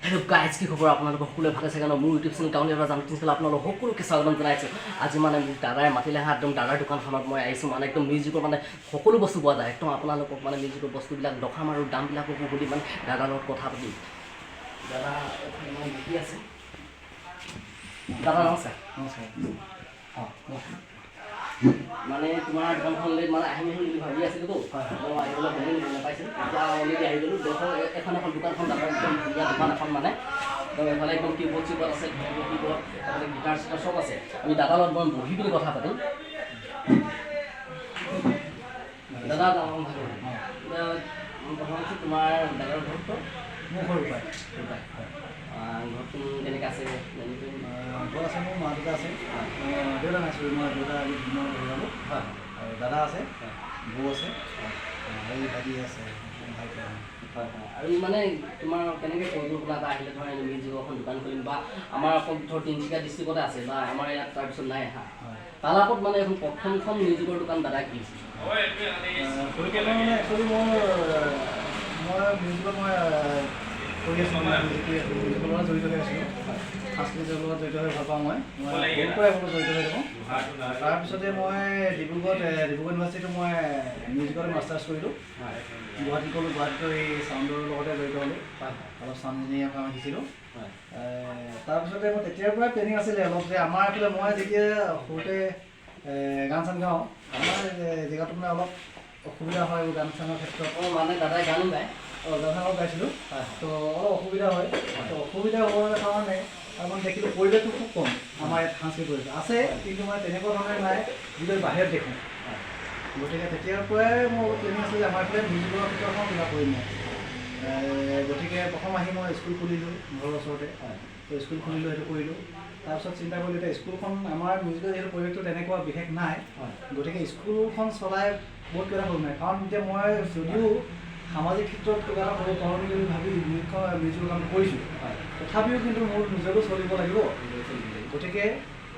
Hello' guys, কি খবৰ আপোনালোকৰ? সকলোৱে ভালে চাগে ন? মোৰ ইউটিউব চেনেল গাঁৱলীয়া পৰা জানো চেনেল আপোনালোক সকলোকে স্বাগতম জনাইছোঁ। আজি মানে মোক দাদাই মাতিলে হা, একদম দাদাৰ দোকানখনত মই আহিছোঁ। মানে একদম মিউজিকৰ মানে সকলো বস্তু পোৱা যায়। একদম আপোনালোকক মানে মিউজিকৰ বস্তুবিলাক দেখাম আৰু দামবিলাকো সুধি মানে দাদাৰ লগত কথা পাতিম। দাদা এইফালে মানে বহি আছে। দাদা, নমস্কাৰ। নমস্কাৰ। অঁ, মানে তোমাৰ দোকানখনলৈ মানে আহিম আহিম বুলি ভাবি আছিলোঁতো। মই আহিবলৈ সময় নাপাইছিলোঁ। এতিয়া অলৰেডি আহি গ'লোঁ। দেখোন, এখন এখন দোকানখন দাদাৰ একদম ধুনীয়া দোকান এখন। মানে একদম এইফালে একদম কিবৰ্ড চিবৰ্ড আছে, ধুনীয়াকৈ কিবৰ্ড, এইফালে গীটাৰ চিটাৰ চব আছে। আমি দাদাৰ লগত মই বহি পিনি কথা পাতিম। দাদা, এতিয়া কথা হৈছে, তোমাৰ দাদাৰ ঘৰটো? মোৰ ঘৰ ৰূপাই। ঘৰটো কেনেকৈ আছে জানিব? ঘৰত আছে, মোৰ মা দেউতা আছে। দেউতা নাই, চৰি, মই দেউতা আজি দিনৰ ঢুকালোঁ। আৰু দাদা আছে, বৌ আছে, আৰু ভাইটি আছে, ভাইটি। হয় হয় আৰু মানে তোমাৰ কেনেকৈ পৰিকল্পনা এটা আহিলে, ধৰা মিউজিকৰ এখন দোকান খুলিম বা আমাৰ অকল ধৰ তিনিচুকীয়া ডিষ্ট্ৰিক্টতে আছে বা আমাৰ ইয়াত তাৰপিছত নাই হা, তালাপত মানে এখন প্ৰথমখন মিউজিকৰ দোকান দাদাই খুলিছে? পৰিকল্পনা মানে একচুৱেলি মই মিউজিকত মই কৰি আছোঁ, মানে মিউজিক কৰি আছোঁ, মিউজিকৰ লগত জড়িত হৈ আছিলোঁ। সাংস্কৃতিকৰ লগত জড়িত হৈ ভাল পাওঁ মই। মই সৰুৰ পৰাই এইবোৰ জড়িত হৈ থাকোঁ। তাৰপিছতে মই ডিব্ৰুগড়ত, ডিব্ৰুগড় ইউনিভাৰ্চিটিত মই মিউজিকত মাষ্টাৰ্ছ কৰিলোঁ। গুৱাহাটীত গ'লোঁ, গুৱাহাটীতো এই চাউণ্ডৰ লগতে জড়িত হ'লোঁ। অলপ চাউণ্ড ইঞ্জিনিয়াৰ কাম শিকিছিলোঁ। তাৰপিছতে মই তেতিয়াৰ পৰাই প্লেনিং আছিলে অলপ যে আমাৰ এইফালে মই যেতিয়া সৰুতে গান চান গাওঁ, আমাৰ জেগাটো মানে অলপ অসুবিধা হয় এইবোৰ গান চানৰ ক্ষেত্ৰত। অঁ, মানে দাদাই গানো গায়। অঁ, গান চান অলপ গাইছিলোঁ। তো অলপ অসুবিধা হয়। তো অসুবিধা হোৱাৰ কাৰণে আৰু মানে দেখিলোঁ পৰিৱেশটো খুব কম। আমাৰ ইয়াত সাংস্কৃতিক পৰিৱেশ আছে, কিন্তু মানে তেনেকুৱা ধৰণে নাই যিটো বাহিৰত দেখোঁ। গতিকে তেতিয়াৰ পৰাই মোৰ অলপ প্লেনিং আছিলে যে আমাৰ এইফালে মিউজিকৰ ক্ষেত্ৰখন কিবা কৰিম মই। গতিকে প্ৰথম আহি মই স্কুল খুলিলোঁ ঘৰৰ ওচৰতে। তো স্কুল খুলিলোঁ, সেইটো কৰিলোঁ। তাৰপিছত চিন্তা কৰিলোঁ, এতিয়া স্কুলখন আমাৰ মিউজিকৰ যিহেতু পৰিৱেশটো তেনেকুৱা বিশেষ নাই, গতিকে স্কুলখন চলাই বহুত কিবা এটা কৰিব নাই। কাৰণ এতিয়া মই যদিও সামাজিক ক্ষেত্ৰত কিবা এটা কৰিব পাৰোঁ নেকি বুলি ভাবি মিউজিকৰ কামটো কৰিছোঁ, তথাপিও কিন্তু মোৰ নিজৰো চলিব লাগিব। গতিকে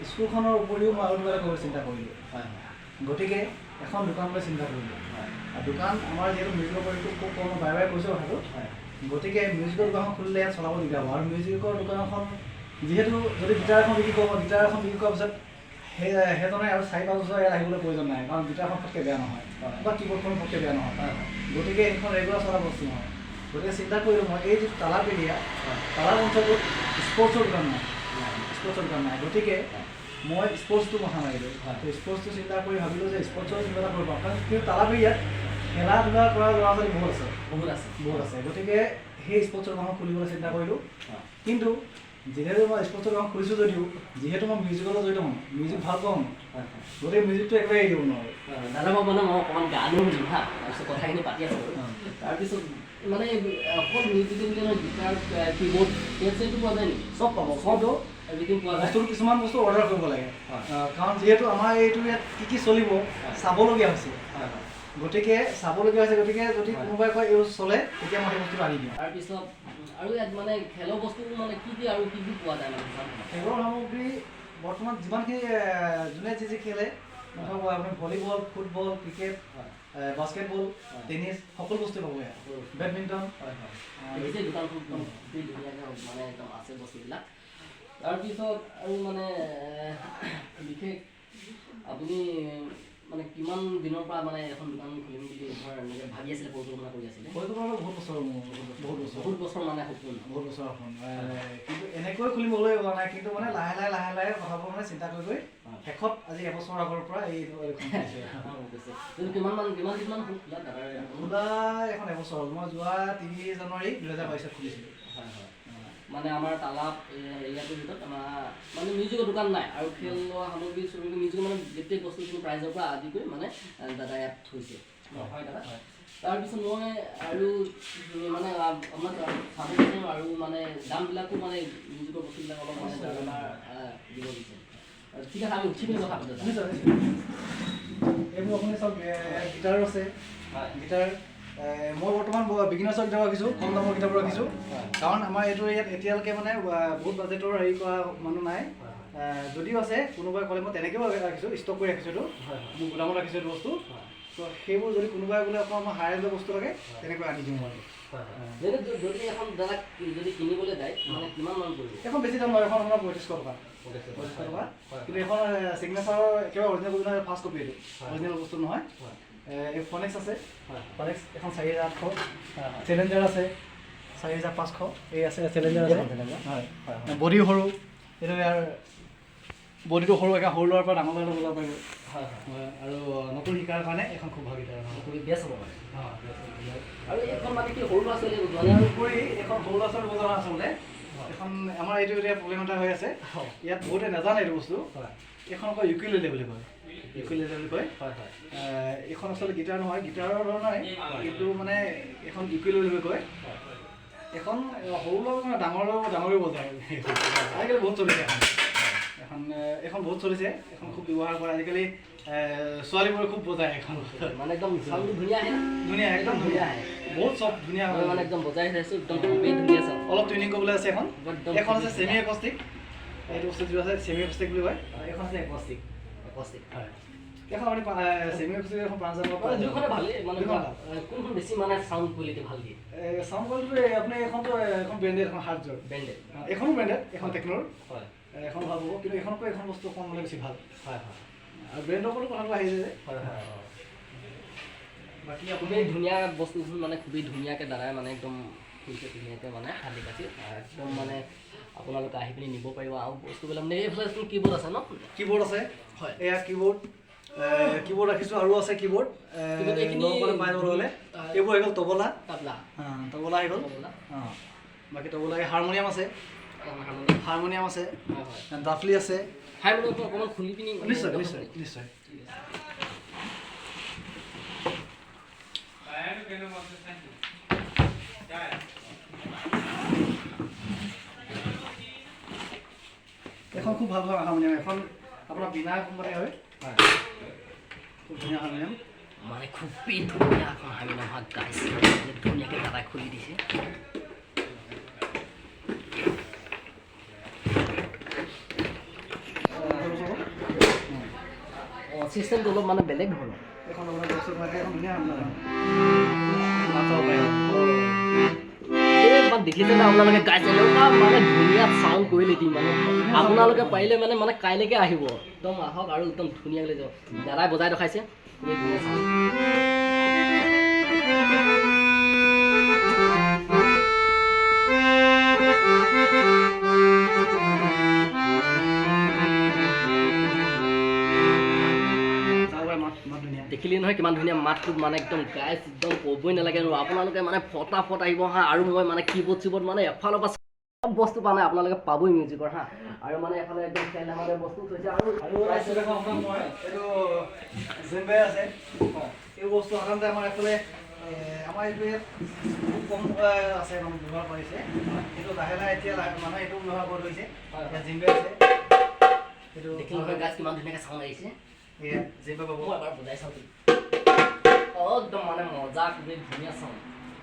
স্কুলখনৰ উপৰিও মই আৰু কিবা এটা কৰিব চিন্তা কৰিলোঁ। হয় হয় গতিকে এখন দোকানলৈ চিন্তা কৰিলোঁ। আৰু দোকান আমাৰ যিহেতু মিউজিকৰ পৰিৱেশটো খুব কম, মই বাৰে বাৰে কৈছোঁ কথাটো। গতিকে মিউজিকৰ দোকানখন খুলিলে ইয়াত চলাব দিগদাৰ হ'ব। আৰু মিউজিকৰ দোকান এখন যিহেতু যদি গীটাৰ এখন বিক্ৰী কৰোঁ, গীটাৰ এখন বিক্ৰী কৰাৰ পিছত সেই সেইজনে আৰু 4-5 বছৰ ইয়াত আহিবলৈ প্ৰয়োজন নাই, কাৰণ গীটাৰখন ফটকৈ বেয়া নহয় বা কীবৰ্ডখন ফটকৈ বেয়া নহয়। হয় হয় গতিকে এইখন ৰেগুলাৰ চলা বস্তু নহয়। গতিকে চিন্তা কৰিলোঁ মই, এই যিটো তালাপ এৰিয়া, তালাপ অঞ্চলটোত স্পৰ্টছৰ দোকান নাই, স্পৰ্টছৰ দোকান নাই। গতিকে মই স্পৰ্টছটো মাথা মাৰিলোঁ। তো স্পৰ্টছটো চিন্তা কৰি ভাবিলোঁ যে স্পৰ্টছৰ কিবা এটা কৰিব পাৰোঁ, কাৰণ কিন্তু তালাপ এৰিয়াত খেলা ধূলা কৰা ল'ৰা ছোৱালী বহুত আছে। বহুত আছে। বহুত আছে। গতিকে সেই স্পৰ্টছৰ দোকানখন খুলিবলৈ চিন্তা কৰিলোঁ। কিন্তু যিহেতু মই স্পৰ্টছৰ দোকান খুলিছোঁ যদিও, যিহেতু মই মিউজিকৰ লগত জড়িত মানুহ, মিউজিক ভাল পাওঁ, হয় হয় গতিকে মিউজিকটো একেবাৰে এৰি দিব নোৱাৰোঁ। হয়, দাদা, মই মানে মই অকণমান গানো শুনিম হা, তাৰপিছত কথাখিনি পাতি আছোঁ বাৰু। তাৰপিছত মানে অকল মিউজিক বুলি নহয়, গীটাৰ, কীবৰ্ড, পেড চেডো পোৱা যায় নেকি? চব পাব। চব এভৰিথিং পোৱা যায়। বস্তুটো কিছুমান বস্তু অৰ্ডাৰ কৰিব লাগে। কাৰণ যিহেতু আমাৰ এইটো ইয়াত কি কি চলিব চাবলগীয়া হৈছে। হয় হয় গতিকে চাবলগীয়া হৈছে। গতিকে যদি কোনোবাই কয় এই বস্তু চলে, তেতিয়া মই সেই বস্তুটো আনি দিওঁ। তাৰপিছত আৰু ইয়াত মানে খেলৰ বস্তু মানে কি কি আৰু কি কি পোৱা যায় মানে দোকানখনত? খেলৰ সামগ্ৰী বৰ্তমান যিমানখিনি যোনে যি যি খেলে, ধৰক আপুনি volleyball, football, cricket, basketball, tennis, সকলো বস্তু পাব ইয়াত, বেডমিণ্টন। হয় হয় দেখিছে, দোকানখন একদম গোটেই ধুনীয়াকৈ মানে একদম আছে বস্তুবিলাক। তাৰপিছত আৰু মানে বিশেষ আপুনি মানে কিমান দিনৰ পৰা মানে এখন দোকান খুলিম বুলি ধৰ এনেকৈ ভাবি আছিলে, পৰিকল্পনা কৰি আছিলে? পৰিকল্পনা বহুত বছৰ মোৰ, বহুত বছৰ। বহুত বছৰ মানে সপোন। বহুত বছৰ সপোন। কিন্তু এনেকৈ খুলিবলৈ হোৱা নাই, কিন্তু মানে লাহে লাহে লাহে লাহে কথাবোৰ মানে চিন্তা কৰি কৰি শেষত আজি এবছৰ আগৰ পৰা এই এইখন খুলিছোঁ। অঁ, গৈছে। কিন্তু কিমান দিনমান হ'ল খোলা দাদাৰ এখন? খোলা এখন এবছৰ হ'ল। মই যোৱা 3 জানুৱাৰী 2022ত খুলিছিলোঁ। হয় হয় মানে আমাৰ তালাপ এৰিয়াটোৰ ভিতৰত আমাৰ মানে মিউজিকৰ দোকান নাই আৰু খেল লোৱা সামগ্ৰী চামগ্ৰী, মিউজিকৰ মানে গোটেই বস্তুখিনি প্ৰাইজৰ পৰা আদি কৰি মানে দাদা ইয়াত থৈছে। হয় দাদা? হয়। তাৰপিছত মই আৰু মানে আপোনাক চাব বিচাৰিম আৰু মানে দামবিলাকো মানে মিউজিকৰ বস্তুবিলাক অলপ মানে দাদাৰ দিব বিচাৰিম। আৰু ঠিক আছে, আমি উঠি পিনি কথা পাতোঁ দাদা। নিশ্চয় নিশ্চয়। এইবোৰ আপুনি চাওক, গীটাৰো আছে। গীটাৰ মই বৰ্তমান বিগিনাৰ্ছৰ কিতাপ ৰাখিছোঁ, কম দামৰ কিতাপ ৰাখিছোঁ। কাৰণ আমাৰ এইটো ইয়াত এতিয়ালৈকে মানে বহুত বাজেটৰ হেৰি কৰা মানুহ নাই। যদিও আছে, কোনোবাই ক'লে মই তেনেকৈও ৰাখিছোঁ, ষ্টক কৰি ৰাখিছোঁ এইটো। হয় হয় মোৰ গোদামত ৰাখিছোঁ এইটো বস্তু। তো সেইবোৰ যদি কোনোবাই বোলে অকণমান হাই ৰেঞ্জৰ বস্তু লাগে, তেনেকৈ আনি দিওঁ আৰু। হয় হয়। যেনে যদি এখন দাদা যদি কিনিবলৈ যায় মানে কিমান মান পৰিব? এখন বেছি দাম নহয়, এখন আপোনাৰ 3500 টকা। 3500 টকা। কিন্তু এখন চিগনেচাৰৰ একেবাৰে অৰিজিনেল বস্তু নহয়, ফাৰ্ষ্ট কপি এইটো, অৰিজিনেল বস্তু নহয়। এই ফনেক্স আছে, ফনেক্স এখন 4800। চেলেঞ্জাৰ আছে 4500। এই আছে চেলেঞ্জাৰ আছে। হয়, বডি সৰু, এইটো ইয়াৰ বডিটো সৰু, একে সৰু ল'ৰাৰ পৰা ডাঙৰ ল'ৰালৈ বজাব পাৰিব। হয় হয় হয়, আৰু নতুন শিকাৰ কাৰণে এখন খুব ভাল গীটাৰ। খুবেই বেষ্ট হ'ব মানে। আৰু এইখন মানে কি সৰু ল'ৰা ছোৱালীয়ে বজোৱা নে? ইয়াৰ উপৰি এখন সৰু ল'ৰা ছোৱালী বজোৱা আচলতে এখন আমাৰ এইটো এতিয়া প্ৰব্লেম এটা হৈ আছে, ইয়াত বহুতে নাজানে এইটো বস্তু। এইখন আকৌ ইউকুলেলে বুলি কয়, ইউকুলেলে বুলি কয়। হয় হয় এইখন আচলতে গীটাৰ নহয়, গীটাৰৰ ধৰণৰে, কিন্তু মানে এইখন ইউকুলেলে বুলি কয়। এখন সৰু ল'ৰা নহয়, ডাঙৰ ল'ৰা ডাঙৰেও বজায়। আজিকালি বহুত চলিছে এখন, এখন এখন বহুত চলিছে, এখন খুব ব্যৱহাৰ কৰে আজিকালি। ছোৱালীবোৰে খুব বজায় এখন। মানে একদম চাউণ্ডটো ধুনীয়া আহে। ধুনীয়া, একদম ধুনীয়া আহে, বহুত চব ধুনীয়া মই হয়। মানে একদম বজাই চাইছোঁ, একদম খুবেই ধুনীয়া চাউণ্ড। অলপ ট্ৰেইনিং কৰিবলৈ আছে এখন। একদম। এখন আছে ছেমি একষ্টিক, এইটো বস্তু যিটো আছে ছেমি একষ্টিক বুলি কয়। এখন আছে একষ্টিক। একষ্টিক। হয়, এখন আপুনি ছেমি একষ্টিক এখন 5000 টকা পাই যাব। দুইখনে ভালেই মানে। দুইখন ভাল। কোনখন বেছি মানে চাউণ্ড কোৱালিটি ভাল দিয়ে? চাউণ্ড কোৱালিটিটো আপুনি এইখনতো এখন ব্ৰেণ্ডেড, এখন হাৰ্টজৰ। ব্ৰেণ্ডেড। এইখনো ব্ৰেণ্ডেড, এখন টেকন'ৰ। এখন ভাল হ'ব, কিন্তু এইখনতকৈ এখন বস্তু অকণ মানে বেছি ভাল। হয় হয় আৰু ব্ৰেণ্ডৰ ওপৰতো কথাটো আহিছে যে। হয় হয় বাকী আপুনি খুবেই ধুনীয়া বস্তুবোৰ, মানে খুবেই ধুনীয়াকৈ দাদাই মানে একদম খুলিছে, ধুনীয়াকৈ মানে সাজি কাচি একদম মানে আপোনালোকে আহি পিনি নিব পাৰিব। আৰু বস্তুবিলাক মানে এইফালে চোন কীবৰ্ড আছে ন? কীবৰ্ড আছে। হয়। এয়া কীবৰ্ড, কীবৰ্ড ৰাখিছোঁ, আৰু আছে কীবৰ্ড। কীবৰ্ড এইখিনি ল'ব পাই যাব ল'লে। এইবোৰ আহি গ'ল তবলা। তাবলা। তবলা আহি গ'ল। তবলা। অঁ, বাকী তবলা, এই হাৰমনিয়াম আছে। হাৰমনিয়াম। হাৰমনিয়াম আছে। হয় হয় ডাফলি আছে। হাৰমনিয়ামটো অকণমান খুলি পিনি মানে নিশ্চয়। দেখাব নিশ্চয়। নেকি? নিশ্চয়। ঠিক আছে। এখন খুব ভাল ভাল হাৰমনিয়াম, এখন আপোনাৰ বিনা কোম্পানী হয়। হয়। খুব ধুনীয়া হাৰমনিয়াম। মানে খুবেই ধুনীয়া এখন হাৰমনিয়াম হয় গাইছ, মানে ধুনীয়াকৈ দাদাই খুলি দিছে। অঁ, চিষ্টেমটো অলপ মানে বেলেগ ধৰণৰ। এখন আপোনাৰ বস্তু থাকে, এখন ধুনীয়া হাৰমনিয়াম, নাচাব পাৰিব। এই মানে দেখিছে নে আপোনালোকে গাইছে, এনেকুৱা মানে ধুনীয়া চাউণ্ড কোৱালিটি, মানে আপোনালোকে পাৰিলে মানে মানে কাইলৈকে আহিব, একদম আহক আৰু একদম ধুনীয়াকৈ লৈ যাব। দাদাই বজাই দেখাইছে, খুবেই ধুনীয়া চাউণ্ড। চাব পাৰে, মাত মাত ধুনীয়া। দেখিলি নহয় কিমান ধুনীয়া মাতটো, মানে একদম গাইছ, একদম ক'বই নালাগে। আৰু আপোনালোকে মানে ফটাফট আহিব হা। আৰু মই মানে কীবৰ্ড চিবৰ্ড মানে এফালৰ পৰা চব বস্তু মানে আপোনালোকে পাবই মিউজিকৰ হা। আৰু মানে এফালে একদম খেল ধেমালিৰ বস্তু থৈছে আৰু আৰু আছে দেখোন আপোনাক মই এইটো জেম্বে আছে। এই বস্তু সাধাৰণতে আমাৰ এইফালে আমাৰ এইটো ইয়াত খুব কম আছে, মানে ব্যৱহাৰ কৰিছে, কিন্তু লাহে লাহে এতিয়া মানুহে এইটো ব্যৱহাৰ কৰি লৈছে। ইয়াত জিম্বে আছে এইটো। দেখিলি নহয় গাইছ কিমান ধুনীয়াকৈ চাউণ্ড আহিছে? এয়া জিম্বে পাব। মই এবাৰ বজাই চাওঁ দেই। অ, একদম মানে মজা, খুবেই ধুনীয়া চাউণ্ড।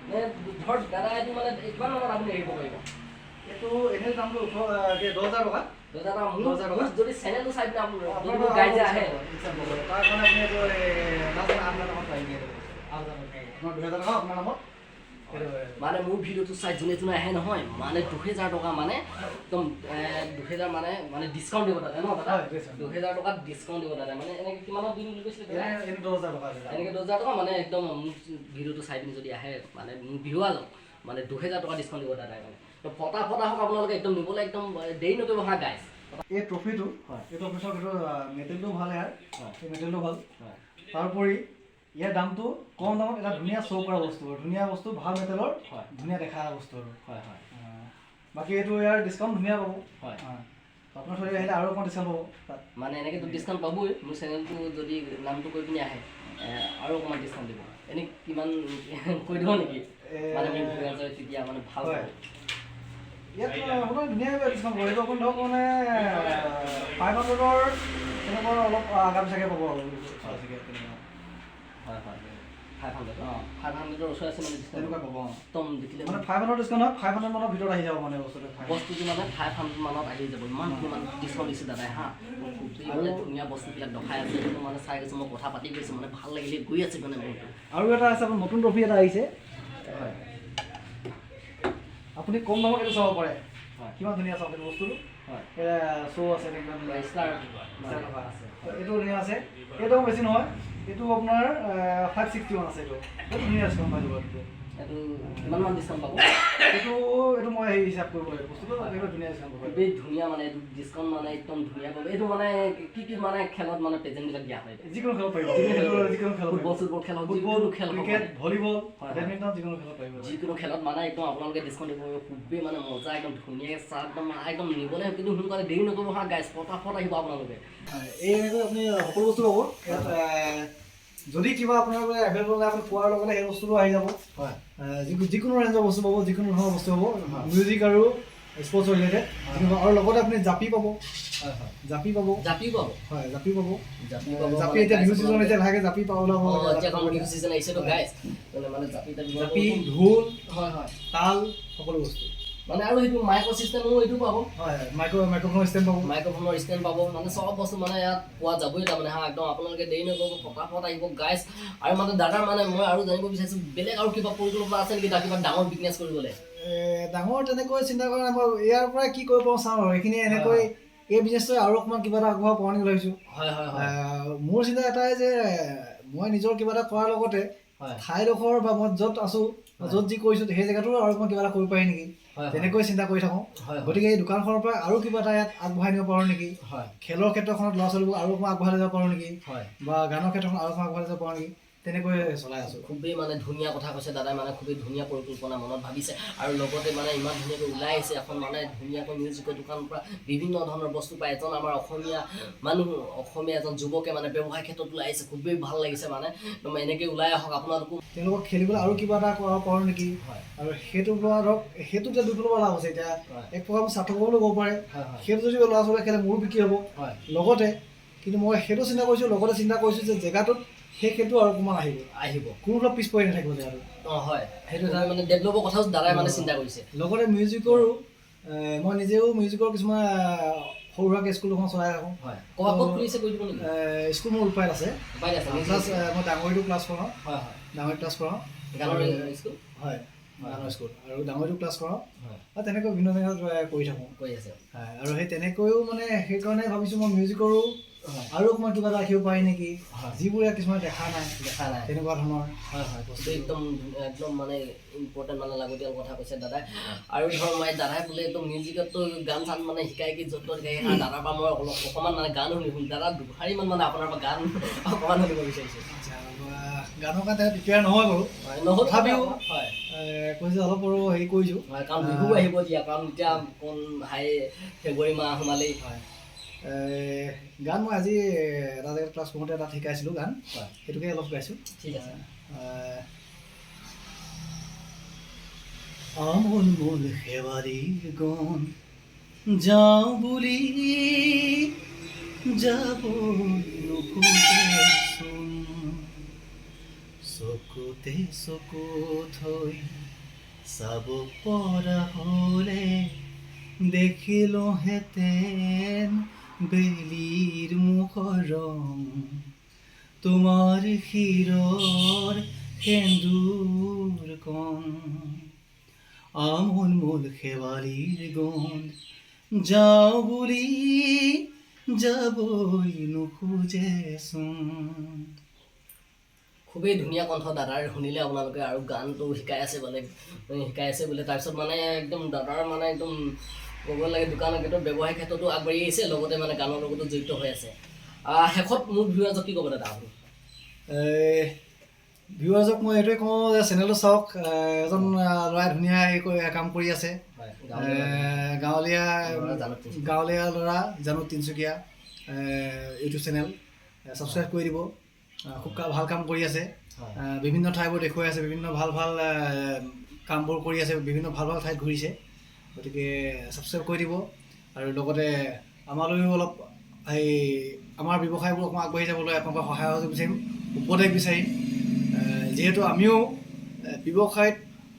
মানে ধৰ দাদা, এইটো মানে কিমান মানত আপুনি এৰিব পাৰিব? এইটো এনেই দামটো 18, 10,000 টকা। 10,000 টকা। মোৰ 10,000 টকা। মোৰ যদি চেনেলটো চাই পিনে আপোনাৰ যদি মোৰ গাইজে আহে? তাৰ কাৰণে আপুনি এইটো লাষ্ট 8,000 টকাত পাই দিয়ে। আপোনাৰ 2000 টকা আপোনাৰ নামত এইটো, মানে মোৰ ভিডিঅ'টো চাই যোনে যোনে আহে নহয়, মানে 2000 টকা মানে একদম 2000 মানে মানে ডিছকাউণ্ট দিব দাদা ন দাদা? হয়, discount। 2000 টকাত ডিছকাউণ্ট দিব দাদা। মানে এনেকৈ কিমানত দিম বুলি কৈছিলে দাদা? এনে 10,000 টকা আছে। এনেকৈ 10,000 টকা, মানে একদম মোৰ ভিডিঅ'টো চাই পিনি যদি আহে, মানে মোৰ বিহুৱাজক মানে 2000 টকা ডিছকাউণ্ট দিব দাদাই। মানে তো ফটাফট আহক আপোনালোকে, একদম নিবলৈ একদম দেৰি নকৰিব হা গাইছ। এই ট্ৰফিটো, হয়। এই ট্ৰফি চাওক, এইটো মেটেলটো ভাল ইয়াৰ। এই মেটেলটো ভাল। তাৰোপৰি ইয়াৰ দামটো কম দামত এটা ধুনীয়া শ্ব' কৰা বস্তু আৰু ধুনীয়া বস্তু, ভাল মেটেলৰ, ধুনীয়া দেখা বস্তু আৰু হয় হয় বাকী এইটো ইয়াৰ ডিছকাউণ্ট ধুনীয়া পাব। আপোনাৰ থৈ আহিলে আৰু অকণ ডিছকাউণ্ট পাব তাত। মানে এনেকৈতো ডিছকাউণ্ট পাবই, মোৰ চেনেলটো যদি নামটো কৈ পিনি আহে আৰু অকণমান ডিছকাউণ্ট দিব। এনেই কিমান কৈ দিব নেকি? মানে মোৰ ভিউৱাৰ্ছে তেতিয়া মানে ভাল হয়। পাব। ইয়াত আপোনাৰ ধুনীয়া ডিছকাউণ্ট পাব। এইটো অকণ ধৰক মানে 500ৰ তেনেকুৱা অলপ আগা পিছাকৈ পাব আৰু চাগে তেনেকুৱা। হয় হয় 500? 500ৰ ওচৰে আছে মানে ডিছকাউণ্ট। তেনেকুৱা পাব, অঁ। একদম দেখিলে মানে 500 ডিছকাউণ্ট হয়, 500 মানৰ ভিতৰত আহি যাব মানে বস্তুটো 500। বস্তুটো মানে 500 মানত আহি যাব। ইমানখিনি মানে ডিছকাউণ্ট দিছে দাদাই হা। মোৰ খুবেই মানে ধুনীয়া বস্তুবিলাক দেখাই আছে, সেইটো মানে চাই গৈছোঁ, মই কথা পাতি গৈছোঁ, মানে ভাল লাগিলে গৈ আছে মানে মোৰটো। আৰু এটা আছে আপোনাৰ নতুন ট্ৰফি এটা আহিছে। হয়। আপুনি কম দামত এইটো চাব পাৰে। হয়। কিমান ধুনীয়া চাওক এইটো বস্তুটো। হয়। শ্ব' আছে কিমান ধুনীয়া। ষ্টাৰ। ষ্টাৰ থকা। আছে। তো এইটো ধুনীয়া আছে। এইটো বেছি নহয়, এইটো আপোনাৰ 561 আছে। এইটো এইটো ধুনীয়া ডিছকাউণ্ট পাই যাব এইটো। এইটো কিমান মান ডিছকাউণ্ট পাব? এইটো এইটো মই হেৰি হিচাপ কৰিব লাগিব বস্তুটো। এইটো ধুনীয়া ডিছকাউণ্ট পাব। খুবেই ধুনীয়া, মানে এইটো ডিছকাউণ্ট মানে একদম ধুনীয়া পাব। এইটো মানে কি কি মানে খেলত মানে প্ৰেজেণ্টবিলাক দিয়া হয়? যিকোনো খেলত পাৰিব। যিকোনো খেলত। এইটো যিকোনো খেলত। ফুটবল চুটবল খেল হওক, ফুটবল, যিকোনো খেল হওক। ক্ৰিকেট, ভলীবল, হয়। বেডমিণ্টন, যিকোনো খেলত পাৰিব। যিকোনো খেলত মানে একদম আপোনালোকে ডিছকাউণ্ট দিব পাৰিব। খুবেই মানে মজা, একদম ধুনীয়াকৈ চাহ একদম একদম নিবলৈ কিন্তু সোনকালে দেৰি নকৰিব হা গাইছ, ফটাফট আহিব আপোনালোকে। হয়, এই এনেকৈ আপুনি সকলো বস্তু পাব ইয়াত। যদি কিবা আপোনাৰ বোলে এভেইলেবল নাই, আপুনি কোৱাৰ লগে লগে সেই বস্তুটো আহি যাব। হয়। যিকোনো ৰেঞ্জৰ বস্তু পাব, যিকোনো ধৰণৰ বস্তু পাব, মিউজিক আৰু স্পৰ্টছৰ ৰিলেটেড। আৰু লগতে আপুনি জাপি পাব। হয় হয় জাপি পাব। জাপিও পাব। হয়, জাপি পাব। জাপি পাব। জাপি এতিয়া বিহু ছিজন, এতিয়া লাহেকৈ জাপি পাব ওলাব। অঁ, এতিয়া এখন বিহু ছিজন আহিছেতো গাইছ, মানে জাপি তাপি পাব। জাপি, ঢোল, হয় হয় তাল, সকলো বস্তু। মানে আৰু সেইটো মাইক্ৰ' চিষ্টেমো এইটো পাব। হয় হয় মাইক্ৰফোনৰ ষ্টেণ্ড পাব। মাইক্ৰফোনৰ ষ্টেণ্ড পাব। মানে চব বস্তু মানে ইয়াত পোৱা যাবই তাৰমানে হা। একদম আপোনালোকে দেৰি নকৰিব, ফটাফট আহিব গাইছ। আৰু মানে দাদাৰ মানে মই আৰু জানিব বিচাৰিছোঁ, বেলেগ আৰু কিবা পৰিকল্পনা আছে নেকি কিবা ডাঙৰ বিজনেছ কৰিবলৈ? ডাঙৰ তেনেকৈ চিন্তা কৰা নাই। মই ইয়াৰ পৰা কি কৰিব পাৰোঁ চাওঁ আৰু এইখিনি এনেকৈ এই বিজনেছটোৱে আৰু অকণমান কিবা এটা আগবঢ়াব পৰা নেকি ভাবিছোঁ। হয় হয় হয় মোৰ চিন্তা এটাই যে মই নিজৰ কিবা এটা কৰাৰ লগতে ঠাইডোখৰ বা মই য'ত আছোঁ, য'ত যি কৰিছোঁ, সেই জেগাটোৰো আৰু অকণমান কিবা এটা কৰিব পাৰি নেকি, হয় হয় তেনেকৈ চিন্তা কৰি থাকোঁ। হয় হয় গতিকে এই দোকানখনৰ পৰা আৰু কিবা এটা ইয়াত আগবঢ়াই নিব পাৰোঁ নেকি, খেলৰ ক্ষেত্ৰখনত ল'ৰা ছোৱালীবোৰ আৰু অকণমান আগবঢ়াই লৈ যাব পাৰোঁ নেকি, বা গানৰ ক্ষেত্ৰখনত আৰু অকণমান আগবঢ়াই লৈ যাব পাৰোঁ নেকি, তেনেকৈ চলাই আছোঁ। খুবেই মানে ধুনীয়া কথা কৈছে দাদাই। মানে খুবেই ধুনীয়া পৰিকল্পনা মনত ভাবিছে আৰু লগতে মানে ইমান ধুনীয়াকৈ ওলাই আহিছে এখন মানে ধুনীয়াকৈ মিউজিকৰ দোকানৰ পৰা বিভিন্ন ধৰণৰ বস্তু পায়। এজন আমাৰ অসমীয়া মানুহ, অসমীয়া এজন যুৱকে মানে ব্যৱসায় ক্ষেত্ৰত ওলাই আহিছে, খুবেই ভাল লাগিছে। মানে একদম এনেকৈ ওলাই আহক আপোনালোকো। তেওঁলোকক খেলিবলৈ আৰু কিবা এটা কৰাব পাৰোঁ নেকি। আৰু সেইটোৰ পৰা ধৰক সেইটো এতিয়া দুফালৰ পৰা লাভ আছে এতিয়া। এক প্ৰকাৰ মোৰ স্বাৰ্থপৰ বুলিও ক'ব পাৰে। হয় হয় সেইটো যদি ল'ৰা ছোৱালীয়ে খেলে, মোৰো বিক্ৰী হ'ব। লগতে কিন্তু মই সেইটো চিন্তা কৰিছোঁ, লগতে চিন্তা কৰিছোঁ যে জেগাটোত সেই খেলটো আৰু অকণমান আহিব, আহিব, কোনো পিছ পৰি নাথাকিব জেগাটো। অঁ হয়, সেইটো সেইটো মানে ডেভেলপৰ কথাও দাদাই মানে চিন্তা কৰিছে। লগতে মিউজিকৰো, মই নিজেও মিউজিকৰ কিছুমান সৰু সুৰাকৈ স্কুল এখন চলাই থাকোঁ। হয়, ক'ত ক'ত খুলিছে কৈ দিব নেকি? স্কুল মোৰ উপায়ত আছে। উপায় আছে। প্লাছ মই ডাঙৰিটো ক্লাছ কৰাওঁ। হয় হয় ডাঙৰি ক্লাছ কৰাওঁ। গানৰ স্কুল। হয়, গানৰ স্কুল আৰু ডাঙৰিটো ক্লাছ কৰাওঁ। আৰু তেনেকৈ বিভিন্ন জেগাত কৰি থাকোঁ। কৰি আছে। হয়, আৰু সেই তেনেকৈও মানে সেইকাৰণে ভাবিছোঁ মই মিউজিকৰো আৰু অকণমান কিবা এটা ৰাখিব পাৰি নেকি, যিবোৰ ইয়াত কিছুমান দেখা নাই, দেখা নাই, তেনেকুৱা ধৰণৰ। হয় হয় বস্তু একদম একদম মানে ইম্পৰ্টেণ্ট, মানে লাগতিয়াল কথা কৈছে দাদাই। আৰু ধৰ মই দাদাই বোলে একদম মিউজিকততো গান চান মানে শিকাই কি য'ত ত'ত শিকাই, দাদাৰ পৰা মই অলপ অকণমান মানে গান শুনি, দাদা দুশাৰীমান মানে আপোনাৰ পৰা গান অকণমান শুনিব বিচাৰিছোঁ। আচ্ছা, গানৰ কাৰণে প্ৰিপেয়াৰ নহয় বাৰু। নহ'লেও তথাপিও কৈছোঁ অলপ আৰু হেৰি কৰিছোঁ। হয়, কাৰণ বিহু আহিব দিয়া, কাৰণ এতিয়া কোন হাই ফেব্ৰুৱাৰী মাহ সোমালেই। হয়, গান মই আজি এটা জেগাত ক্লাছ কৰোঁতে তাত শিকাইছিলোঁ গান, সেইটোকে অলপ গাইছোঁ। ঠিক আছে। আমোল মোল শেৱালিৰ গোন্ধ যাওঁ বুলি যাব নোখোজেচোন, চকুতে চকু থৈ চাব পৰা হ'লে দেখিলোহেঁতেন বেলিৰ মুখৰ ৰং, তোমাৰ শিৰৰ সেন্দুৰ কণ। আমোল মোল শেৱালিৰ গোন্ধ যাওঁ বুলি যাবই নোখোজেচোন। খুবেই ধুনীয়া কণ্ঠ দাদাৰ, শুনিলে আপোনালোকে। আৰু গানটো শিকাই আছে বোলে, শিকাই আছে বোলে। তাৰপিছত মানে একদম দাদাৰ মানে একদম ক'ব লাগে, দোকানৰ ক্ষেত্ৰত, ব্যৱসায় ক্ষেত্ৰতো আগবাঢ়ি আহিছে, লগতে মানে গানৰ লগতো জড়িত হৈ আছে। শেষত মোৰ ভিউৱাৰ্জক কি ক'ব দাদা আপুনি? ভিউৱাৰ্জক মই এইটোৱে কওঁ যে চেনেলটো চাওক। এজন ল'ৰাই ধুনীয়া হেৰি কৰি কাম কৰি আছে। গাঁৱলীয়া গাঁৱলীয়া ল'ৰা জানো তিনিচুকীয়া ইউটিউব চেনেল ছাবস্ক্ৰাইব কৰি দিব। খুব ভাল কাম কৰি আছে। বিভিন্ন ঠাইবোৰ দেখুৱাই আছে, বিভিন্ন ভাল ভাল কামবোৰ কৰি আছে, বিভিন্ন ভাল ভাল ঠাইত ঘূৰিছে। গতিকে ছাবস্ক্ৰাইব কৰি দিব আৰু লগতে আমালৈও অলপ এই আমাৰ ব্যৱসায়বোৰ অকণমান আগবাঢ়ি যাবলৈ আপোনালোকৰ সহায় সহযোগ বিচাৰিম, উপদেশ বিচাৰিম। যিহেতু আমিও ব্যৱসায়ত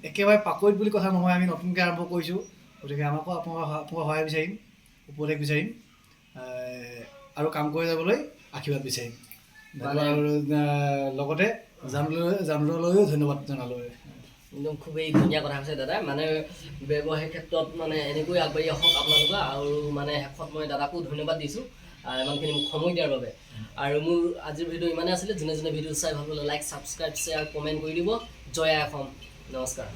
একেবাৰে পাকৈত বুলি কথা নহয়, আমি নতুনকৈ আৰম্ভ কৰিছোঁ। গতিকে আমাকো আপোনালোকৰ আপোনালোকৰ সহায় বিচাৰিম, উপদেশ বিচাৰিম আৰু কাম কৰি যাবলৈ আশীৰ্বাদ বিচাৰিম। আৰু লগতে জানুলৈও ধন্যবাদ জনালোঁ। একদম খুবেই ধুনীয়া কথা কৈছে দাদা। মানে ব্যৱসায় ক্ষেত্ৰত মানে এনেকৈ আগবাঢ়ি আহক আপোনালোকে। আৰু মানে শেষত মই দাদাকো ধন্যবাদ দিছোঁ ইমানখিনি মোক সময় দিয়াৰ বাবে। আৰু মোৰ আজিৰ ভিডিঅ' ইমানেই আছিলে। যোনে যোনে ভিডিঅ' চাই ভাল পালে লাইক, ছাবস্ক্ৰাইব, শ্বেয়াৰ, কমেণ্ট কৰি দিব। জয় আই অসম। নমস্কাৰ।